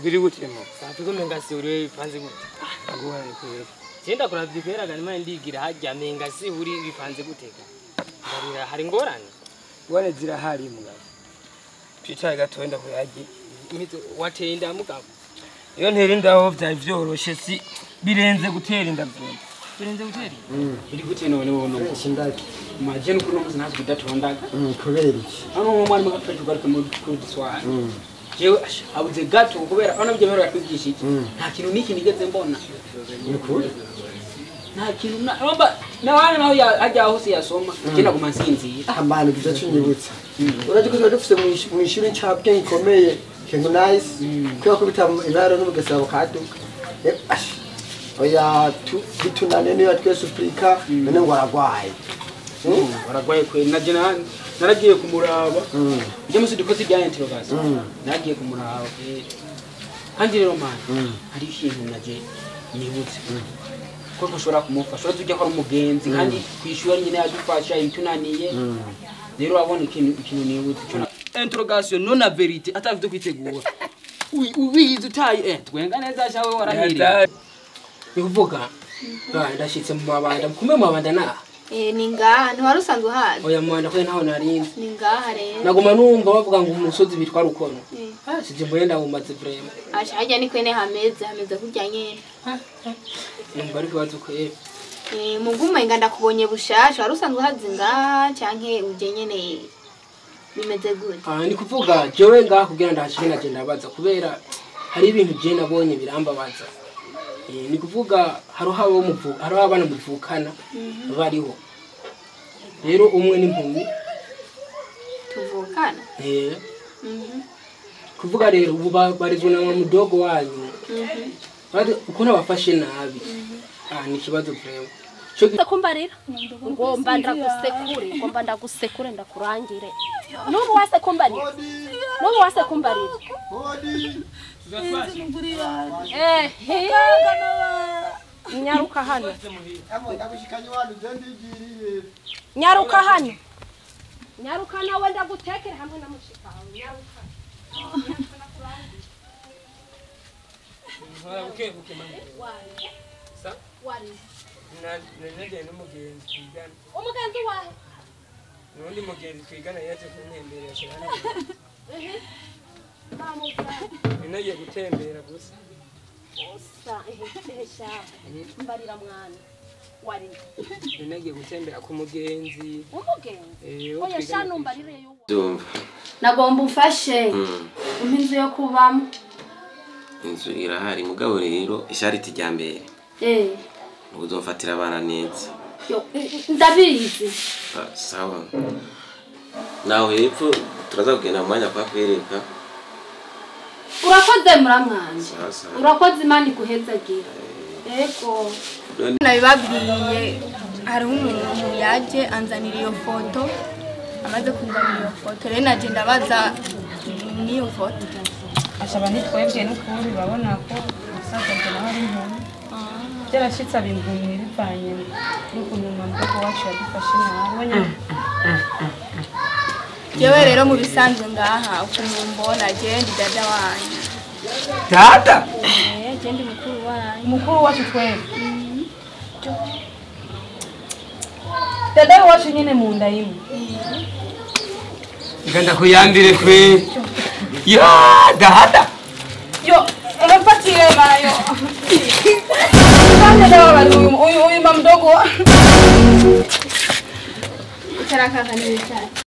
Biri gute mo? Safi ko menga si uri bipanze gute? Nguhaye kwera. Genda kuravyikwera gani ndigira hajya menga si uri bipanze gute ka. Ndarira hari ngorane. Ngorane zirahari mugabo. Twicaye gato nda kuyaje. Wateye inda mugabo. Iyo ntera indaho vyari vyoroshe si birenze gutera inda vyo. Birenze gutera? Biri gute none wowe no shindaki. Maje nuko muzi natwe kudatondaga. Kubera iki? Hano mu mwari mugafashe ugaruke mu kudiswara. Jewe abuze gato kubera ana byo bero yakwigishije. Nta kintu niki nigeze mbona. Ni kuri? Nta kintu na romba na wana naho ajya aho se yasoma kenda kumansinzira. Amana byo cyunyibutsa. Uraje ko dufise mu ishuri ncabwe ikomeye Kengo nice. Kuko kubita ibaro n'ubugesera bukaduka. Oya bitunane niyo twese Afrika none ngo aragwaye. Aragwaye kwe naje naragiye kumuraba. Nje musi dukoze ibya interrogation. Nagiye kumuraba. Kandi rero man hari ikintu naje nibutse. Ko ushobora kumufasha ujya ko ari umugenzi kandi kwishura nyine yadufasha ibitunaniye. Rero wabona ikintu nibutse. Interrogation non la vérité atavyo kwitegura. Ubizi utayi twenga neza shawe warahiriye. Nikuvuga ndashitse mu mabanda kumbe mu mabanda na ni ngaha ntiwari usanzwe uhazi. Oya mu mabanda ko ntaho narinzi. Ni ngaha rero. Naguma numva bavuga ngo umusozi bitwa Rukono. Sije mboye ndawumaze vraiment. Asha hajya ni kwene hameze kurya nyene. Numva ariko bazi ko mugume nga ndakubonye bushasha wari usanzwe uhazi ngaha canke uje nyene bimeze gute? Ni kuvuga jewe ngaha kugira ndahashike naje ndabaza kubera hari ibintu je nabonye birambabaza. Ni kuvuga hariho abana muvukana bariho. Rero umwe ni impumyi tuvukana. Kuvuga rero ubu barizwe na mudogo wanyu. Bari uko nabafashe nabi. Ni kibazo vraiment. Kumbarira ngomba ndagusekure ngomba ndagusekure ndakurangire. Nubu wase kumbarira. Nubu wase kumbarira. Nyaruka hano. Nyaruka hano. Nyaruka nawe ndagutekera hamwe na mushika wawe. Nyaruka. Nagiye n'umugenzi twigana. Umugenzi wahe? N'undi mugenzi twigana yaje kuntemberera cyane. Nagiye gutembera gusa. Usa ehesha mbarira mwana wari. Nagiye gutembera ku mugenzi. Umugenzi? Oya shano mbarire yo. Ndumva. Nagomba umfashe. Umpa inzu yo kubamo. Inzu irahari mugabo rero ishariti rya mbere. Uzomfatira abana neza. Yo ndabizi. Sawa. Naho hepfo turaza kugenda mu mwanya kwa kwereka. Urakoze muramwanje. Urakoze Imana iguhezagira. Yego. Nabibabwiye hari umuntu yaje anzanira iyo foto amaze kunzanira iyo foto rero naje ndabaza niyo foto. Ashaba nitwebwe n'ukuri babona ko musaza nawe ari impumyi. Byarashitse abimpumyi bivanye n'ukuntu mama wacu yadufashe nabi. Jewe rero mu bisanzwe ngaha ukuntu mbona je ndi dada wanyu. Dada? Je ndi mukuru wanyu. Mukuru wacu twebwe. Dada wacu nyene mu nda imwe. Nganda kuyambire kwe. Ya dada. Yo, mfatire bayo. Dada bari uyu mama mdogo. Utarakaka ni cyane.